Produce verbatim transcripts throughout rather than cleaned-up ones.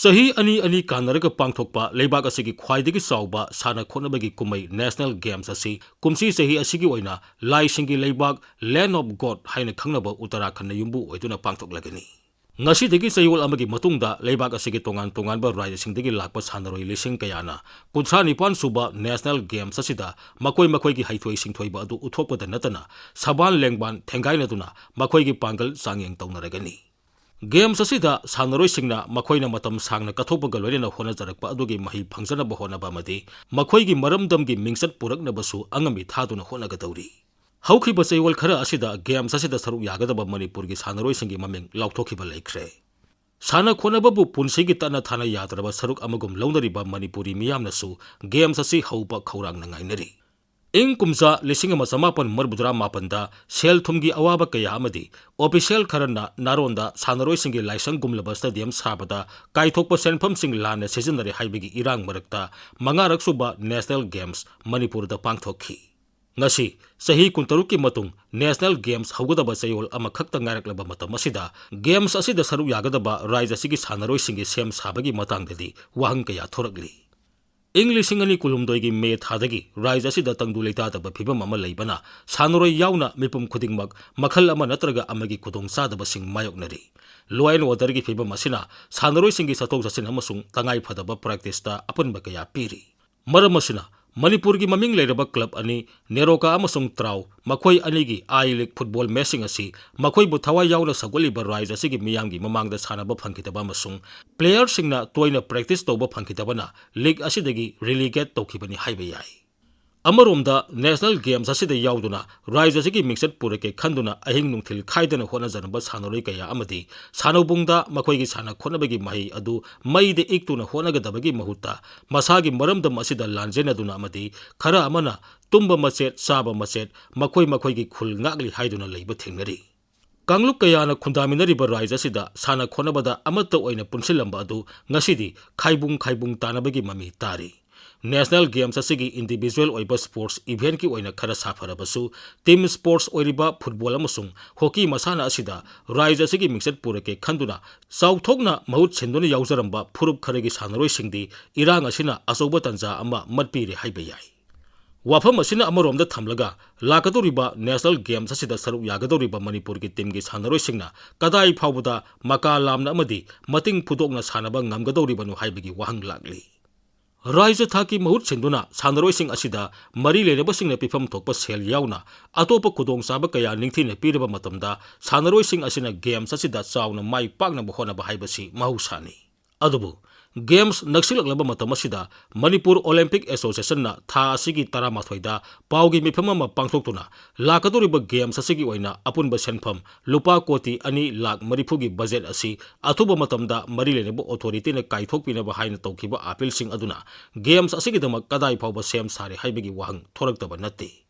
ꯆꯍꯤ ꯑꯅꯤ ꯑꯅꯤ ꯀꯥꯟꯅꯔꯒ ꯄꯥꯡꯊꯣꯛꯄ ꯂꯩꯕꯥꯛ ꯑꯁꯤꯒꯤ ꯈ꯭ꯋꯥꯏꯗꯒꯤ ꯆꯥꯎꯕ ꯁꯥꯟꯅ ꯈꯣꯠꯅꯕꯒꯤ ꯀꯨꯝꯃꯩ National Games ꯑꯁꯤ ꯀꯨꯝꯁꯤ ꯆꯍꯤ ꯑꯁꯤꯒꯤ ꯑꯣꯏꯅ ꯂꯥꯏꯁꯤꯡꯒꯤ ꯂꯩꯕꯥꯛ, Land of God ꯍꯥꯏꯅ ꯈꯪꯅꯕ ꯎꯠꯇꯔꯥꯈꯟꯗ ꯌꯨꯝꯕꯨ ꯑꯣꯏꯗꯨꯅ ꯄꯥꯡꯊꯣꯛꯂꯒꯅꯤ꯫ ꯉꯁꯤꯗꯒꯤ ꯆꯌꯣꯜ ꯑꯃꯒꯤ ꯃꯇꯨꯡꯗ ꯂꯩꯕꯥꯛ ꯑꯁꯤꯒꯤ ꯇꯣꯉꯥꯟ ꯇꯣꯉꯥꯟꯕ ꯔꯥꯖ꯭ꯌꯁꯤꯡꯗꯒꯤ ꯂꯥꯛꯄ ꯁꯥꯟꯅꯔꯣꯏ ꯂꯤꯁꯤꯡ ꯀꯌꯥꯅ ꯀꯨꯟꯊ꯭ꯔꯥ ꯅꯤꯄꯥꯟ ꯁꯨꯕ National Games ꯑꯁꯤꯗ ꯃꯈꯣꯏ ꯃꯈꯣꯏꯒꯤ ꯍꯩꯊꯣꯏ ꯁꯤꯡꯊꯣꯏꯕ ꯑꯗꯨ ꯎꯠꯊꯣꯛꯄꯗ ꯅꯠꯇꯅ ꯁꯕꯥꯟ ꯂꯦꯡꯕꯥꯟ ꯊꯦꯡꯒꯥꯏꯅꯗꯨꯅ ꯃꯈꯣꯏꯒꯤ ꯄꯥꯡꯒꯜ ꯆꯥꯡꯌꯦꯡ ꯇꯧꯅꯔꯒꯅꯤ꯫ Games ꯑꯁꯤꯗ ꯁꯥꯟꯅꯔꯣꯏꯁꯤꯡꯅ ꯃꯈꯣꯏꯅ ꯃꯇꯝ ꯁꯥꯡꯅ ꯀꯠꯊꯣꯛꯄꯒ ꯂꯣꯏꯅꯅ ꯍꯣꯠꯅꯖꯔꯛꯄ ꯑꯗꯨꯒꯤ ꯃꯍꯩ ꯐꯪꯖꯅꯕ ꯍꯣꯠꯅꯕ ꯑꯃꯗꯤ ꯃꯈꯣꯏꯒꯤ ꯃꯔꯝꯗꯝꯒꯤ ꯃꯤꯡꯆꯠ ꯄꯨꯔꯛꯅꯕꯁꯨ ꯑꯉꯝꯕꯤ ꯊꯥꯗꯨꯅ ꯍꯣꯠꯅꯒꯗꯧꯔꯤ꯫ ꯍꯧꯈꯤꯕ ꯆꯌꯣꯜ ꯈꯔ ꯑꯁꯤꯗ Games ꯑꯁꯤꯗ ꯁꯔꯨꯛ ꯌꯥꯒꯗꯕ ꯃꯅꯤꯄꯨꯔꯒꯤ ꯁꯥꯟꯅꯔꯣꯏꯁꯤꯡꯒꯤ ꯃꯃꯤꯡ ꯂꯥꯎꯊꯣꯛꯈꯤꯕ ꯂꯩꯈ꯭ꯔꯦ꯫ ꯁꯥꯟꯅ ꯈꯣꯠꯅꯕꯕꯨ ꯄꯨꯟꯁꯤꯒꯤ ꯇꯠꯅ ꯊꯥꯅ ꯌꯥꯗ꯭ꯔꯕ ꯁꯔꯨꯛ ꯑꯃꯒꯨꯝ ꯂꯧꯅꯔꯤꯕ ꯃꯅꯤꯄꯨꯔꯤ ꯃꯤꯌꯥꯝꯅꯁꯨ Games ꯑꯁꯤ ꯍꯧꯕ ꯈꯧꯔꯥꯡꯅ ꯉꯥꯏꯅꯔꯤ꯫ ꯏꯪ ꯀꯨꯝꯖꯥ ꯂꯤꯁꯤꯡ ꯑꯃ ꯆꯃꯥꯄꯟ ꯃꯔꯤꯐꯨꯇꯔꯥ ꯃꯥꯄꯟꯗ ꯁꯦꯜ ꯊꯨꯝꯒꯤ ꯑꯋꯥꯕ ꯀꯌꯥ ꯑꯃꯗꯤ official ꯈꯔꯅ ꯅꯥꯔꯣꯟꯗ ꯁꯥꯟꯅꯔꯣꯏꯁꯤꯡꯒꯤ ꯂꯥꯏꯁꯪꯒꯨꯝꯂꯕ stadium ꯁꯥꯕꯗ ꯀꯥꯏꯊꯣꯛꯄ ꯁꯦꯟꯐꯝꯁꯤꯡ ꯂꯥꯟꯅ ꯁꯤꯖꯤꯟꯅꯔꯦ ꯍꯥꯏꯕꯒꯤ ꯏꯔꯥꯡ ꯃꯔꯛꯇ ꯃꯉꯥꯔꯛ ꯁꯨꯕ National Games ꯃꯅꯤꯄꯨꯔꯗ ꯄꯥꯡꯊꯣꯛꯈꯤ꯫ ꯉꯁꯤ, ꯆꯍꯤ ꯀꯨꯟꯇꯔꯨꯛꯀꯤ ꯃꯇꯨꯡ National Games ꯍꯧꯒꯗꯕ ꯆꯌꯣꯜ ꯑꯃꯈꯛꯇ ꯉꯥꯏꯔꯛꯂꯕ ꯃꯇꯝ ꯑꯁꯤꯗ, Games ꯑꯁꯤꯗ ꯁꯔꯨꯛ ꯌꯥꯒꯗꯕ ꯔꯥꯖ꯭ꯌ ꯑꯁꯤꯒꯤ ꯁꯥꯟꯅꯔꯣꯏꯁꯤꯡꯒꯤ ꯁꯦꯝ ꯁꯥꯕꯒꯤ ꯃꯇꯥꯡꯗꯗꯤ ꯋꯥꯍꯪ ꯀꯌꯥ ꯊꯣꯔꯛꯂꯤ꯫ ꯏꯪ ꯂꯤꯁꯤꯡ ꯑꯅꯤ ꯀꯨꯟꯍꯨꯝꯗꯣꯏꯒꯤ ꯃꯦ ꯊꯥꯗꯒꯤ ꯔꯥꯖ꯭ꯌ ꯑꯁꯤꯗ ꯇꯪꯗꯨ ꯂꯩꯇꯥꯗꯕ ꯐꯤꯚꯝ ꯑꯃ ꯂꯩꯕꯅ, ꯁꯥꯟꯅꯔꯣꯏ ꯌꯥꯎꯅ ꯃꯤꯄꯨꯝ ꯈꯨꯗꯤꯡꯃꯛ ꯃꯈꯜ ꯑꯃ ꯅꯠꯇ꯭ꯔꯒ ꯑꯃꯒꯤ ꯈꯨꯗꯣꯡꯆꯥꯗꯕꯁꯤꯡ ꯃꯥꯌꯣꯛꯅꯔꯤ꯫ Law and orderꯒꯤ ꯐꯤꯚꯝ ꯑꯁꯤꯅ ꯁꯥꯟꯅꯔꯣꯏꯁꯤꯡꯒꯤ ꯆꯠꯊꯣꯛ ꯆꯠꯁꯤꯟ ꯑꯃꯁꯨꯡ ꯇꯉꯥꯏ ꯐꯗꯕ practiceꯇ ꯑꯄꯟꯕ ꯀꯌꯥ ꯄꯤꯔꯤ꯫ ꯃꯔꯝ ꯑꯁꯤꯅ, ꯃꯅꯤꯄꯨꯔꯒꯤ ꯃꯃꯤꯡ ꯂꯩꯔꯕ club ꯑꯅꯤ, ꯅꯦꯔꯣꯀꯥ ꯑꯃꯁꯨꯡ ꯇ꯭ꯔꯥꯎ, ꯃꯈꯣꯏ ꯑꯅꯤꯒꯤ I League football matchꯁꯤꯡ ꯑꯁꯤ ꯃꯈꯣꯏꯕꯨ ꯊꯋꯥꯏ ꯌꯥꯎꯅ ꯁꯧꯒꯠꯂꯤꯕ ꯔꯥꯖ꯭ꯌ ꯑꯁꯤꯒꯤ ꯃꯤꯌꯥꯝꯒꯤ ꯃꯃꯥꯡꯗ ꯁꯥꯟꯅꯕ ꯐꯪꯈꯤꯗꯕ ꯑꯃꯁꯨꯡ playerꯁꯤꯡꯅ ꯇꯣꯏꯅ practice ꯇꯧꯕ ꯐꯪꯈꯤꯗꯕꯅ league ꯑꯁꯤꯗꯒꯤ relegate ꯇꯧꯈꯤꯕꯅꯤ ꯍꯥꯏꯕ ꯌꯥꯏ꯫ ꯑꯃꯔꯣꯝꯗ, National Games ꯑꯁꯤꯗ ꯌꯥꯎꯗꯨꯅ ꯔꯥꯖ꯭ꯌ ꯑꯁꯤꯒꯤ ꯃꯤꯡꯆꯠ ꯄꯨꯔꯛꯀꯦ ꯈꯟꯗꯨꯅ ꯑꯍꯤꯡ ꯅꯨꯡꯊꯤꯜ ꯈꯥꯏꯗꯅ ꯍꯣꯠꯅꯖꯔꯝꯕ ꯁꯥꯟꯅꯔꯣꯏ ꯀꯌꯥ ꯑꯃꯗꯤ ꯁꯥꯟꯅꯧꯕꯨꯡꯗ ꯃꯈꯣꯏꯒꯤ ꯁꯥꯟꯅ ꯈꯣꯠꯅꯕꯒꯤ ꯃꯍꯩ ꯑꯗꯨ ꯃꯩꯗ ꯏꯛꯇꯨꯅ ꯍꯣꯠꯅꯒꯗꯕꯒꯤ ꯃꯍꯨꯠꯇ, ꯃꯁꯥꯒꯤ ꯃꯔꯝꯗꯝ ꯑꯁꯤꯗ ꯂꯥꯟꯖꯦꯟꯅꯗꯨꯅ ꯑꯃꯗꯤ ꯈꯔ ꯑꯃꯅ ꯇꯨꯝꯕ ꯃꯆꯦꯠ, ꯆꯥꯕ ꯃꯆꯦꯠ, ꯃꯈꯣꯏ ꯃꯈꯣꯏꯒꯤ ꯈꯨꯜ ꯉꯥꯛꯂꯤ ꯍꯥꯏꯗꯨꯅ ꯂꯩꯕ ꯊꯦꯡꯅꯔꯤ꯫ ꯀꯥꯡꯂꯨꯞ ꯀꯌꯥꯅ ꯈꯨꯟꯗꯥꯃꯤꯟꯅꯔꯤꯕ ꯔꯥꯖ꯭ꯌ ꯑꯁꯤꯗ ꯁꯥꯟꯅ ꯈꯣꯠꯅꯕꯗ ꯑꯃꯠꯇ ꯑꯣꯏꯅ ꯄꯨꯟꯁꯤꯜꯂꯝꯕ ꯑꯗꯨ ꯉꯁꯤꯗꯤ ꯈꯥꯏꯕꯨꯡ ꯈꯥꯏꯕꯨꯡ ꯇꯥꯅꯕꯒꯤ ꯃꯃꯤ ꯇꯥꯔꯤ꯫ National Games ꯑꯁꯤꯒꯤ individual ꯑꯣꯏꯕ sports eventꯀꯤ ꯑꯣꯏꯅ ꯈꯔ ꯁꯥꯐꯔꯕꯁꯨ, team sports ꯑꯣꯏꯔꯤꯕ football ꯑꯃꯁꯨꯡ hockey ꯃꯁꯥꯟꯅ ꯑꯁꯤꯗ ꯔꯥꯏꯖ ꯑꯁꯤꯒꯤ ꯃꯤꯡꯆꯠ ꯄꯨꯔꯛꯀꯦ ꯈꯟꯗꯨꯅ ꯆꯥꯎꯊꯣꯛꯅ ꯃꯍꯨꯠ ꯁꯤꯟꯗꯨꯅ ꯌꯥꯎꯖꯔꯝꯕ ꯐꯨꯔꯨꯞ ꯈꯔꯒꯤ ꯁꯥꯟꯅꯔꯣꯏꯁꯤꯡꯗꯤ ꯏꯔꯥꯡ ꯑꯁꯤꯅ ꯑꯆꯧꯕ ꯇꯥꯟꯖꯥ ꯑꯃ ꯃꯠꯄꯤꯔꯦ ꯍꯥꯏꯕ ꯌꯥꯏ꯫ ꯋꯥꯐꯝ ꯑꯁꯤꯅ ꯑꯃꯔꯣꯝꯗ ꯊꯝꯂꯒ, ꯂꯥꯛꯀꯗꯧꯔꯤꯕ National Games ꯑꯁꯤꯗ ꯁꯔꯨꯛ ꯌꯥꯒꯗꯧꯔꯤꯕ ꯃꯅꯤꯄꯨꯔꯒꯤ teamꯒꯤ ꯁꯥꯟꯅꯔꯣꯏꯁꯤꯡꯅ ꯀꯗꯥꯏ ꯐꯥꯎꯕꯗ ꯃꯀꯥ ꯂꯥꯝꯅ ꯑꯃꯗꯤ ꯃꯇꯤꯡ ꯐꯨꯗꯣꯛꯅ ꯁꯥꯟꯅꯕ ꯉꯝꯒꯗꯧꯔꯤꯕꯅꯣ ꯍꯥꯏꯕꯒꯤ ꯋꯥꯍꯪ ꯂꯥꯛꯂꯤ꯫ ꯔꯥꯏꯖ ꯊꯥꯛꯀꯤ ꯃꯍꯨꯠ ꯁꯤꯟꯗꯨꯅ ꯁꯥꯟꯅꯔꯣꯏꯁꯤꯡ ꯑꯁꯤꯗ ꯃꯔꯤ ꯂꯩꯅꯕꯁꯤꯡꯅ ꯄꯤꯐꯝ ꯊꯣꯛꯄ ꯁꯦꯜ ꯌꯥꯎꯅ ꯑꯇꯣꯞꯄ ꯈꯨꯗꯣꯡꯆꯥꯕ ꯀꯌꯥ ꯅꯤꯡꯊꯤꯅ ꯄꯤꯔꯕ ꯃꯇꯝꯗ, ꯁꯥꯟꯅꯔꯣꯏꯁꯤꯡ ꯑꯁꯤꯅ games ꯑꯁꯤꯗ ꯆꯥꯎꯅ ꯃꯥꯏ ꯄꯥꯛꯅꯕ ꯍꯣꯠꯅꯕ ꯍꯥꯏꯕꯁꯤ ꯃꯍꯧꯁꯥꯅꯤ꯫ ꯑꯗꯨꯕꯨ games ꯅꯛꯁꯤꯜꯂꯛꯂꯕ ꯃꯇꯝ ꯑꯁꯤꯗ ꯃꯅꯤꯄꯨꯔ Olympic Associationꯅ ꯊꯥ ꯑꯁꯤꯒꯤ ꯇꯔꯥꯃꯥꯊꯣꯏꯗ ꯄꯥꯎꯒꯤ ꯃꯤꯐꯝ ꯑꯃ ꯄꯥꯡꯊꯣꯛꯇꯨꯅ, ꯂꯥꯛꯀꯗꯧꯔꯤꯕ games ꯑꯁꯤꯒꯤ ꯑꯣꯏꯅ ꯑꯄꯨꯟꯕ ꯁꯦꯟꯐꯝ ꯂꯨꯄꯥ ꯀꯣꯇꯤ ꯑꯅꯤ ꯂꯥꯈ ꯃꯔꯤꯐꯨꯒꯤ budget ꯑꯁꯤ ꯑꯊꯨꯕ ꯃꯇꯝꯗ ꯃꯔꯤ ꯂꯩꯅꯕ authorityꯅ ꯀꯥꯏꯊꯣꯛꯄꯤꯅꯕ ꯍꯥꯏꯅ ꯇꯧꯈꯤꯕ appealꯁꯤꯡ ꯑꯗꯨꯅ games ꯑꯁꯤꯒꯤꯗꯃꯛ ꯀꯗꯥꯏ ꯐꯥꯎꯕ ꯁꯦꯝ ꯁꯥꯔꯦ ꯍꯥꯏꯕꯒꯤ ꯋꯥꯍꯪ ꯊꯣꯔꯛꯇꯕ ꯅꯠꯇꯦ꯫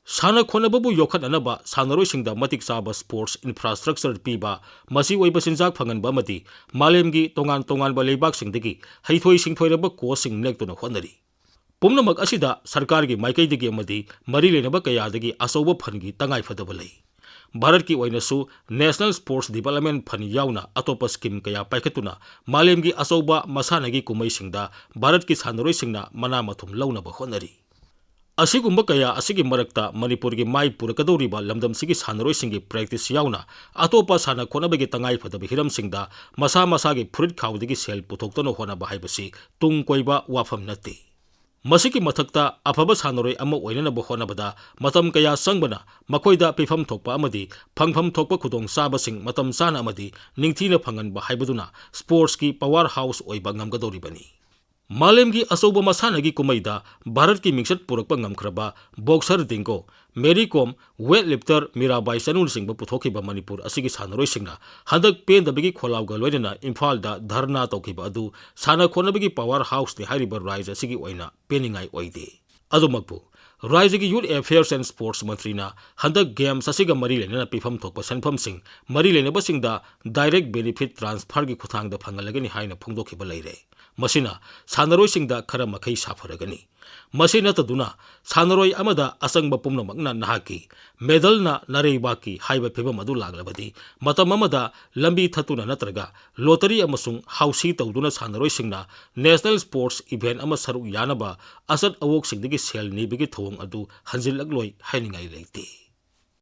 ꯁꯥꯟꯅ ꯈꯣꯠꯅꯕꯕꯨ ꯌꯣꯛꯈꯠꯅꯅꯕ ꯁꯥꯟꯅꯔꯣꯏꯁꯤꯡꯗ ꯃꯇꯤꯛ ꯆꯥꯕ sports infrastructure ꯄꯤꯕ, ꯃꯆꯤ ꯑꯣꯏꯕ ꯆꯤꯟꯖꯥꯛ ꯐꯪꯍꯟꯕ ꯑꯃꯗꯤ ꯃꯥꯂꯦꯝꯒꯤ ꯇꯣꯉꯥꯟ ꯇꯣꯉꯥꯟꯕ ꯂꯩꯕꯥꯛꯁꯤꯡꯗꯒꯤ ꯍꯩꯊꯣꯏ ꯁꯤꯡꯊꯣꯏꯔꯕ coachꯁꯤꯡ ꯅꯦꯛꯇꯨꯅ ꯍꯣꯠꯅꯔꯤ꯫ ꯄꯨꯝꯅꯃꯛ ꯑꯁꯤꯗ ꯁꯔꯀꯥꯔꯒꯤ ꯃꯥꯏꯀꯩꯗꯒꯤ ꯑꯃꯗꯤ ꯃꯔꯤ ꯂꯩꯅꯕ ꯀꯌꯥꯗꯒꯤ ꯑꯆꯧꯕ fundꯒꯤ ꯇꯉꯥꯏꯐꯗꯕ ꯂꯩ꯫ ꯚꯥꯔꯠꯀꯤ ꯑꯣꯏꯅꯁꯨ National Sports Development Fund ꯌꯥꯎꯅ ꯑꯇꯣꯞꯄ scheme ꯀꯌꯥ ꯄꯥꯏꯈꯠꯇꯨꯅ ꯃꯥꯂꯦꯝꯒꯤ ꯑꯆꯧꯕ ꯃꯁꯥꯟꯅꯒꯤ ꯀꯨꯝꯍꯩꯁꯤꯡꯗ ꯚꯥꯔꯠꯀꯤ ꯁꯥꯟꯅꯔꯣꯏꯁꯤꯡꯅ ꯃꯅꯥ ꯃꯊꯨꯝ ꯂꯧꯅꯕ ꯍꯣꯠꯅꯔꯤ꯫ ꯑꯁꯤꯒꯨꯝꯕ ꯀꯌꯥ ꯑꯁꯤꯒꯤ ꯃꯔꯛꯇ ꯃꯅꯤꯄꯨꯔꯒꯤ ꯃꯥꯏ ꯄꯨꯔꯛꯀꯗꯧꯔꯤꯕ ꯂꯝꯗꯝꯁꯤꯒꯤ ꯁꯥꯟꯅꯔꯣꯏꯁꯤꯡꯒꯤ practice ꯌꯥꯎꯅ ꯑꯇꯣꯞꯄ ꯁꯥꯟꯅ ꯈꯣꯠꯅꯕꯒꯤ ꯇꯉꯥꯏꯐꯗꯕ ꯍꯤꯔꯝꯁꯤꯡꯗ ꯃꯁꯥ ꯃꯁꯥꯒꯤ ꯐꯨꯔꯤꯠ ꯈꯥꯎꯗꯒꯤ ꯁꯦꯜ ꯄꯨꯊꯣꯛꯇꯨꯅ ꯍꯣꯠꯅꯕ ꯍꯥꯏꯕꯁꯤ ꯇꯨꯡ ꯀꯣꯏꯕ ꯋꯥꯐꯝ ꯅꯠꯇꯦ꯫ ꯃꯁꯤꯒꯤ ꯃꯊꯛꯇ, ꯑꯐꯕ ꯁꯥꯟꯅꯔꯣꯏ ꯑꯃ ꯑꯣꯏꯅꯅꯕ ꯍꯣꯠꯅꯕꯗ ꯃꯇꯝ ꯀꯌꯥ ꯆꯪꯕꯅ ꯃꯈꯣꯏꯗ ꯄꯤꯐꯝ ꯊꯣꯛꯄ ꯑꯃꯗꯤ ꯐꯪꯐꯝ ꯊꯣꯛꯄ ꯈꯨꯗꯣꯡꯆꯥꯕꯁꯤꯡ ꯃꯇꯝ ꯆꯥꯅ ꯑꯃꯗꯤ ꯅꯤꯡꯊꯤꯅ ꯐꯪꯍꯟꯕ ꯍꯥꯏꯕꯗꯨꯅ sportsꯀꯤ power house ꯑꯣꯏꯕ ꯉꯝꯒꯗꯧꯔꯤꯕꯅꯤ꯫ ꯃꯥꯂꯦꯝꯒꯤ ꯑꯆꯧꯕ ꯃꯁꯥꯟꯅꯒꯤ ꯀꯨꯝꯍꯩꯗ ꯚꯥꯔꯠꯀꯤ ꯃꯤꯡꯆꯠ ꯄꯨꯔꯛꯄ ꯉꯝꯈ꯭ꯔꯕ boxer ꯗꯤꯡꯒꯣ, ꯃꯦꯔꯤ ꯀꯣꯝ, weightlifter ꯃꯤꯔꯥꯕꯥꯏ ꯆꯅꯨꯅꯆꯤꯡꯕ ꯄꯨꯊꯣꯛꯈꯤꯕ ꯃꯅꯤꯄꯨꯔ ꯑꯁꯤꯒꯤ ꯁꯥꯟꯅꯔꯣꯏꯁꯤꯡꯅ ꯍꯟꯗꯛ ꯄꯦꯟꯗꯕꯒꯤ ꯈꯣꯜꯂꯥꯎꯒ ꯂꯣꯏꯅꯅ ꯏꯝꯐꯥꯜꯗ ꯙꯔꯅꯥ ꯇꯧꯈꯤꯕ ꯑꯗꯨ ꯁꯥꯟꯅ ꯈꯣꯠꯅꯕꯒꯤ power houseꯅꯤ ꯍꯥꯏꯔꯤꯕ ꯔꯥꯏꯖ ꯑꯁꯤꯒꯤ ꯑꯣꯏꯅ ꯄꯦꯟꯅꯤꯡꯉꯥꯏ ꯑꯣꯏꯗꯦ꯫ ꯑꯗꯨꯃꯛꯄꯨ, ꯔꯥꯏꯖꯒꯤ Youth Affairs and Sports ꯃꯟꯇ꯭ꯔꯤꯅ ꯍꯟꯗꯛ games ꯑꯁꯤꯒ ꯃꯔꯤ ꯂꯩꯅꯅ ꯄꯤꯐꯝ ꯊꯣꯛꯄ ꯁꯦꯟꯐꯝꯁꯤꯡ ꯃꯔꯤ ꯂꯩꯅꯕꯁꯤꯡꯗ direct benefit transferꯒꯤ ꯈꯨꯠꯊꯥꯡꯗ ꯐꯪꯍꯜꯂꯒꯅꯤ ꯍꯥꯏꯅ ꯐꯣꯡꯗꯣꯛꯈꯤꯕ ꯂꯩꯔꯦ꯫ ꯃꯁꯤꯅ ꯁꯥꯟꯅꯔꯣꯏꯁꯤꯡꯗ ꯈꯔ ꯃꯈꯩ ꯁꯥꯐꯔꯒꯅꯤ꯫ ꯃꯁꯤ ꯅꯠꯇꯗꯨꯅ ꯁꯥꯟꯅꯔꯣꯏ ꯑꯃꯗ ꯑꯆꯪꯕ ꯄꯨꯝꯅꯃꯛꯅ ꯅꯍꯥꯛꯀꯤ ꯃꯦꯗꯜꯅ ꯅꯔꯩꯕꯥꯛꯀꯤ ꯍꯥꯏꯕ ꯐꯤꯚꯝ ꯑꯗꯨ ꯂꯥꯛꯂꯕꯗꯤ, ꯃꯇꯝ ꯑꯃꯗ ꯂꯝꯕꯤ ꯊꯠꯇꯨꯅ ꯅꯠꯇ꯭ꯔꯒ ꯂꯣꯇꯔꯤ ꯑꯃꯁꯨꯡ ꯍꯥꯎꯁꯤ ꯇꯧꯗꯨꯅ ꯁꯥꯟꯅꯔꯣꯏꯁꯤꯡꯅ ꯅꯦꯁꯅꯦꯜ ꯁ꯭ꯄꯣꯔꯠꯁ ꯏꯚꯦꯟꯠ ꯑꯃ ꯁꯔꯨꯛ ꯌꯥꯅꯕ ꯑꯆꯠ ꯑꯋꯣꯛꯁꯤꯡꯗꯒꯤ ꯁꯦꯜ ꯅꯤꯕꯒꯤ ꯊꯧꯑꯣꯡ ꯑꯗꯨ ꯍꯟꯖꯤꯜꯂꯛꯂꯣꯏ ꯍꯥꯏꯅꯤꯡꯉꯥꯏ ꯂꯩꯇꯦ꯫